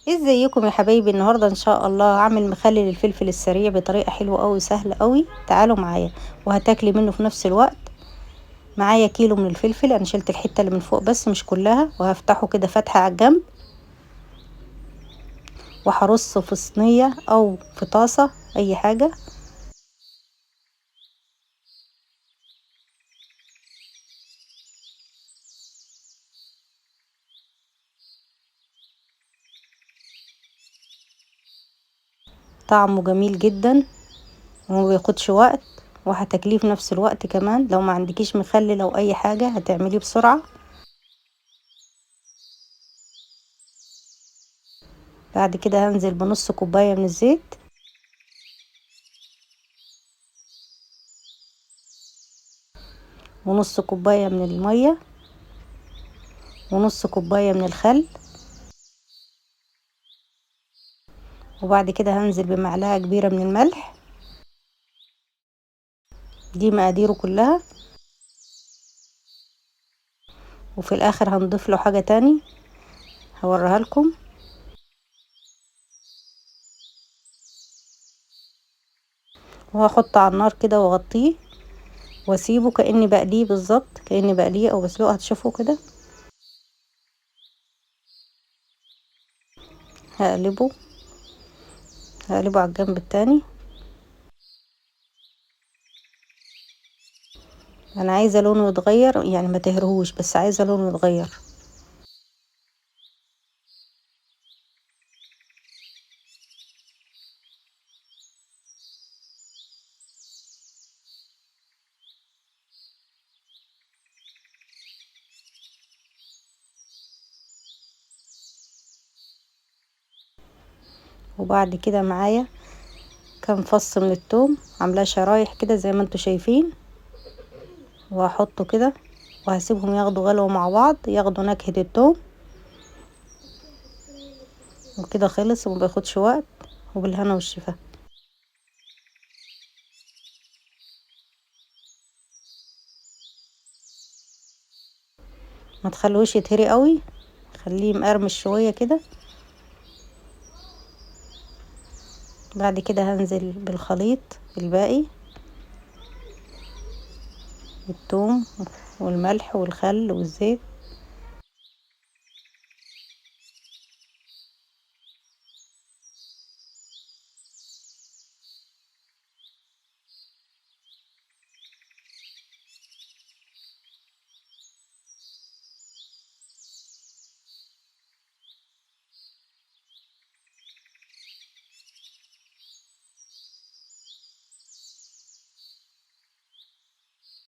ازيكم يا حبايبي؟ النهارده ان شاء الله هعمل مخلل الفلفل السريع بطريقة حلوة قوي سهلة قوي. تعالوا معايا وهتاكلي منه في نفس الوقت. معايا كيلو من الفلفل، انا شلت الحتة اللي من فوق بس مش كلها، وهفتحه كده فتحه على الجنب، وهرصه في صينية او في طاسه اي حاجة. طعمه جميل جدا وما بياخدش وقت، وهتاكليه في نفس الوقت كمان. لو ما عندكيش مخلل او اي حاجة هتعمليه بسرعة. بعد كده هنزل بنص كوباية من الزيت، ونص كوباية من المية، ونص كوباية من الخل. وبعد كده هنزل بمعلقه كبيرة من الملح. دي مقاديره كلها. وفي الاخر هنضيف له حاجة تاني هوريها لكم. وهحطه على النار كده واغطيه واسيبه كاني بقليه بالظبط، كاني بقليه او بسلقه. هتشوفوا كده. هقلبه على الجنب التاني. انا عايزه لونه يتغير، يعني ما تهرهوش، بس عايزه لونه يتغير. وبعد كده معايا كام فص من الثوم، عاملاه شرايح كده زي ما انتم شايفين، وهحطه كده وهسيبهم ياخدوا غلوه مع بعض، ياخدوا نكهة الثوم. وكده خلص وما بياخدش وقت، وبالهنا والشفا. ما تخلوش يتهري قوي، خليه مقرمش شوية كده. بعد كده هنزل بالخليط الباقي، الثوم والملح والخل والزيت.